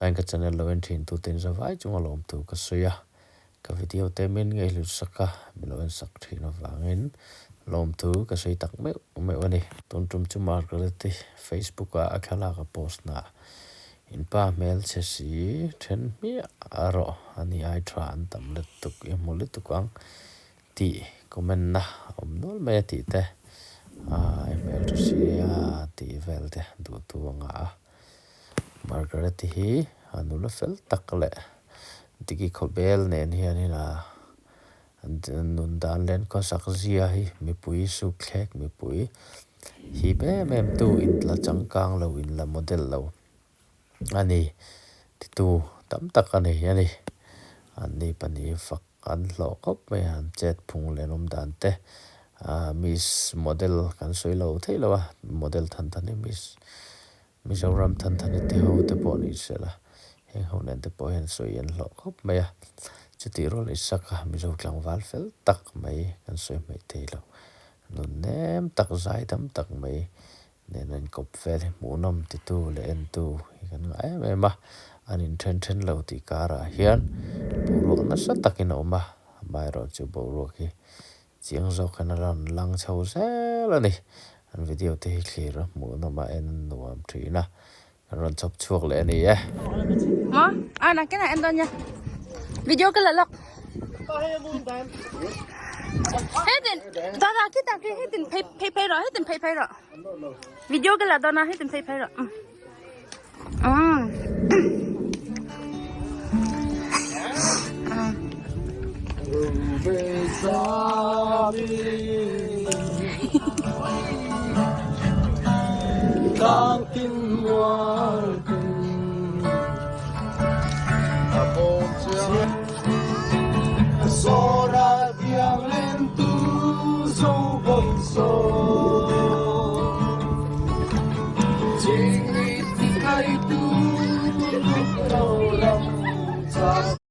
Line ka channel lo en thin tute in zavai chunga lawmtu ka sawi a, ka video te min ngaihhlut sak a, min lo en sak thin avangin lawmthu ka sawi tak meuh meuh a ni. Tun tum chu Margaret-i Facebook ah a thlalak a post na in pa hmelchhe si then hmiah a rawh a ni ai tha an tam lutuk i hmu lutuk ang tih comment na a awm nual mai a tih te ah i hmeltha si a tih vel te duhtu a ngah a. Margaret-i hi a nula fel tak leh Diki khawbel nen hianin a nun dan leh an khawsak zia hi mipui suk thlek mipui hip em em tu intla changkang lo inla model lo a ni titu tam tak a nei a ni. Anni pahnih fak an hlawh khawp mai a, an chet phung leh an awm dan te ah miss model kan sawi lo theih lo a model than than hi miss Mizoram than than hi te ho te pawh ni se la heng ho nen te pawh hian sawi an hlawh khawp mai a chutih rual ni sak a Mizo tlangval fel tak mai kan sawi hmaih thei lo nun nem tak zai dam tak mai nen an kawp vel hi hmuhnawm titu leh entu hi kan ngah em em a an inthen then lo tih karah hian boruak nasa takin a awm a amaherawhchu boruak hi Chiang zawk hian a rawn lang chho zel a ni. An video te hi thlir a hmuhnawm a en nuam thin a, kan rawn chhawp chhuak leh a ni e. Maw? A na kena en dawn nia. Video ka la lawk. Hetin dada kita ki hetin phei phei phei rawh hetin phei phei rawh. Video ka la dawn a hetin phei phei rawh. Ah.